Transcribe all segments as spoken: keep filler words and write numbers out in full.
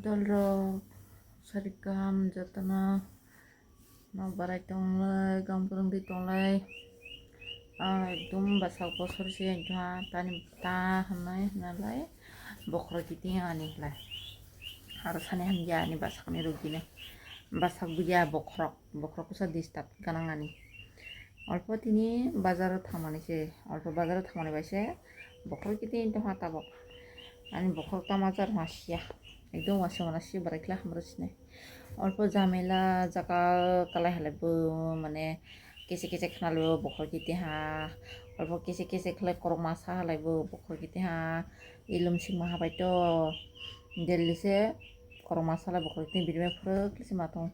Dolrok, sarik kaham jotono, nok barai tonglai, gam kwrwngwi tonglai. Ah, ekdom bwsak bosor se wngkha, tani ta hwnwi hwnalai, bokhorok kiting ani khlai. Aro sani hamya ani bwsakni rugwini. Bwsak buya bokhorok, bokhorok kwsa disturb gwnang ani. Olpo tini bazaro thangmani se, olpo bazaro thangmani bai se bokhorok kiting tongkha tabok. Ani bokhorok tama jar ma siya. Ekdom uansukmano se bwrwi khlai hamrw sinai. Olpo jamela jaga kalai halai bo mane kese kese khwnalo bokhorok kiting ha. Olpo kese kese khlai korokma sa halai bo bokhorok kiting ha. Ilum singma habai to delhi se korokma salai bokhorok kiting birma phwrwk se ma tong.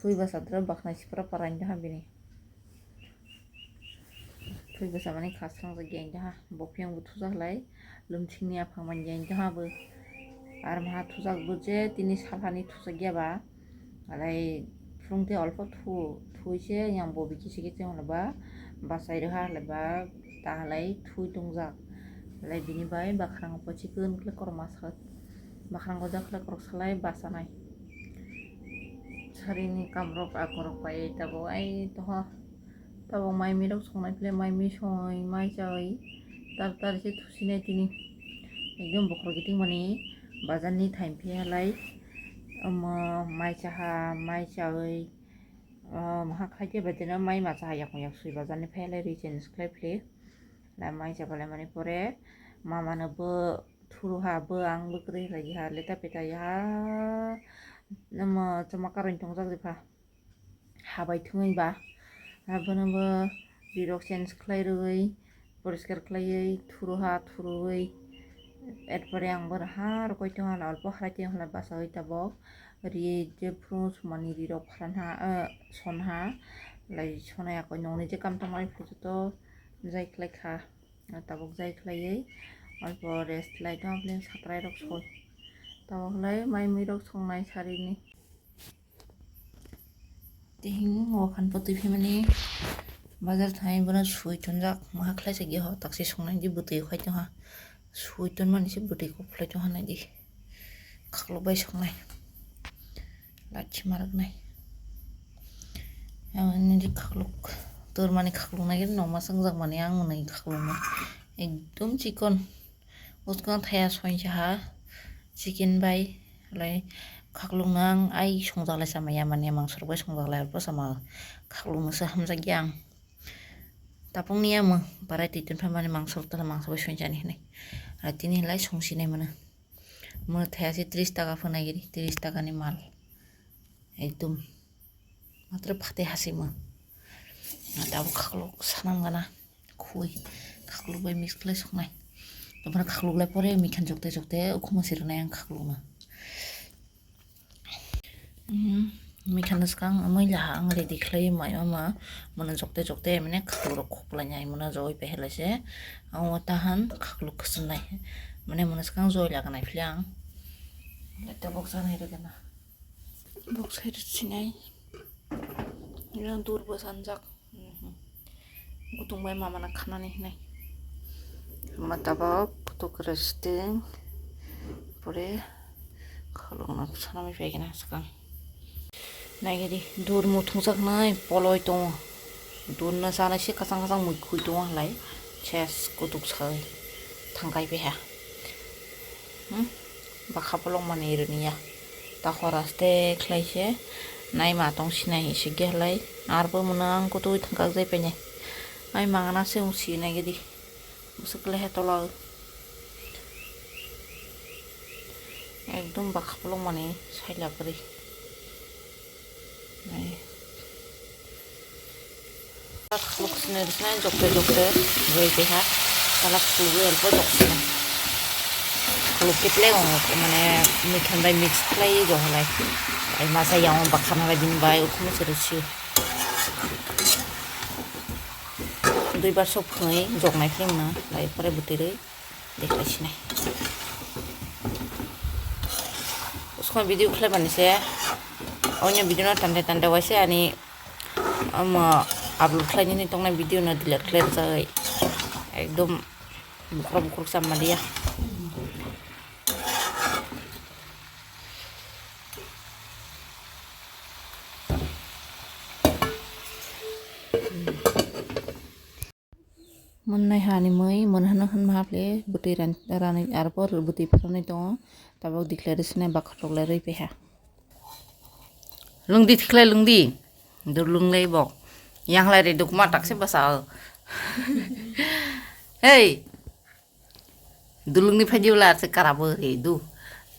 Thui bwsa dwrap baknai sipra para indaha bini. Thui bwsa mani khasrang jagya indaha. Bo phiyang bo thujaklai. Lumsingni aphang manya indaha bo. Ar maha thujak bo je tini salhani thujakya ba. Alai phwrwngtwi olpo thu, thui se yang bo bikisi kisi wngla ba. Bachai rwha halai ba. Ta halai thui tongjak. Alai bini bai bakhrango pochikun khlai korokma sa. Bakhrango jak khlai korok salai bachanai. Sarini kamrok akorok bai tabok ai toho. Tabok mai mirok songnai phle mai mi songwi mai chawi tar tar se thusinai tini. Ekdom bokhorok kiting mani bazarni thaim phiya lai. Omo mai chaha mai chawi, ah, maha khaikhe bedeno mai ma chaha yakung yak swi bazarni phiya lai ri change khlai phle. Lai mai chabalai mani pore mamano bo thuru ha bo ang bo kwrwi lai ha leta peta ya ha. Omo chama karwi tongjak jepha. Habai thungwi ba. Abono bo rirok change khlai rwui, poriskar khlaiwi, thuruha thuruwi. Erpore ang bono ha rokoi tongha, olpo harai tongha, hwnwi bachawi tabok. Ri je phuru sumani rirok pharanha, eh, sonha. Lai sonai akoi nokni je kam tongmani phuru joto jai khlai kha. Tabok jai khlaiwi, olpo rest lai tongha, bini satrai rok soi. Tabok lai mai mui rok songnai sarini. Tihing o khan putui phimani bazar thai bono sui tonjak maha khlai sa giho taksi songnai di bwtwi khai tongha sui tonmani se bwtwi kok khlai tongha nai di khaklok bai songnai lachi maraknai ang nini khaklok tormani khaklok nai no ma swngjak mani ang nini khaklok no ekdom chikon. Bwskang thaya soinsa ha chicken bai lai khaklung nang ai songjak lai sama ya mani mangso rok bai songjak lai bo sama khaklung no se hamjak ya ang tapung ni ya mo barai twi tun phaimani mangso rok tala mangso bai soinsa ni hinui tini lai songsi nai mano mo thaya se tris taka phanai giri tris taka ni mal ekdom. Matwrwi phatwi hachimung. Tabuk khakluk sanam gana khui khakluk bai mix khlai suknai. Tabuk khakluk lai pore mikhan jokte jokte ukhuma sirnai ang khaklukno. Mikhan swkang amai laha ang ready khlai mai ama mano jokte jokte mane khakluk rok khoklai nai mano joi pehela se. Ang tahan khakluk khwswnai mane mano swkang joi laganai phili ang. Tabuk sanai rwgana. Bok sai rwsinai. Yang dur bo sanjak. Mhm. Gutung bai mama na khanani hinai. Mata ba putuk resting. Pore khalung na sanami pegina sakang. Nai gidi dur mutung sak nai poloi tongo. Dur na sana si kasang kasang mui khui tongo halai. Ses kutuk sai thangkai peha. Hmm? Bakha polong mani rwniya. Ta hor aste khlai se naima tong sinai se gehlai. Arbo mwnang kutui thangkak jai painai. Ai mangana se wng sinai gidi. Bwswk lehe tola o. Ekdom bakha polong mani saila kwrwi. Nai. Khakluk sinai rwsinai jokte jokte rwi keha. Sala khulugwi elpo joksinai. Khuluk kiple mane mikhan bai mix khlai johalai. Ai masa yang bakha nalai bini bai ukhum se rwsio. Duibar sok phwnwi joknai khlai mano lai pore bwtwi rwi. Dekhai sinai. Uskon video khlai mani se. Onyo video no tande tande waise ani ama upload khlai nini tongnai video no delete khlai rwjai. Ekdom bukrok bukrok sama dia. Hani mui mon hano hwn maple bwtwi ran-, ranwi arpor bwtwi phranwi tongo. Tabok declaration bakhatok le rwi peha. Lungdi thikle lungdi. Dur lunglei bok. Yang lai re dukma takse basa. Hey. Dulungni phaidi wala se karabo re du.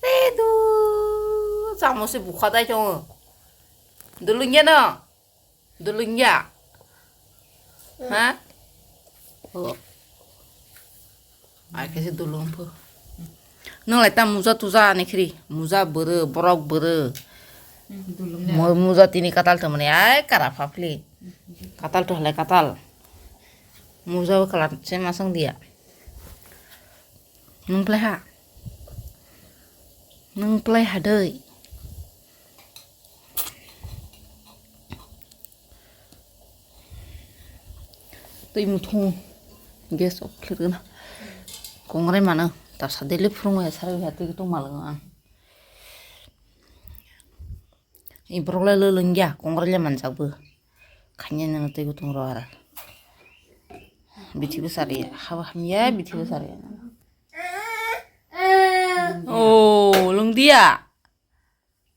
Re du. Chamo se bukha dai chong. Dulungya no. Dulungya. Ha? Oh. Ai khe se dulung pho. Nang lai ta muja tuja ani khri. Muja bwrw, borok bwrw. Mo-, muja tini katal to mani ai kara phapli. Katal to halai katal. Muja bo kalat se masang dia. Nung plai ha. Nung plai ha dei. Twi muthung gas off khlirgwna. Kongrai mano tasa daily phurung ya sarwi ya twi tong malwngo ang. Iborok le lwlwng ya kongrai le manjak bo. Khaina nang twi tong ro ara. Bithi bo sari ya habo hamya bithi bo sari ya. Oh, lungdia.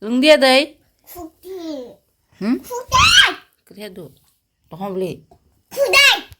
Lungdia dai. Futi. Hmm? Futi. Kria do. Tohom beli. Futi.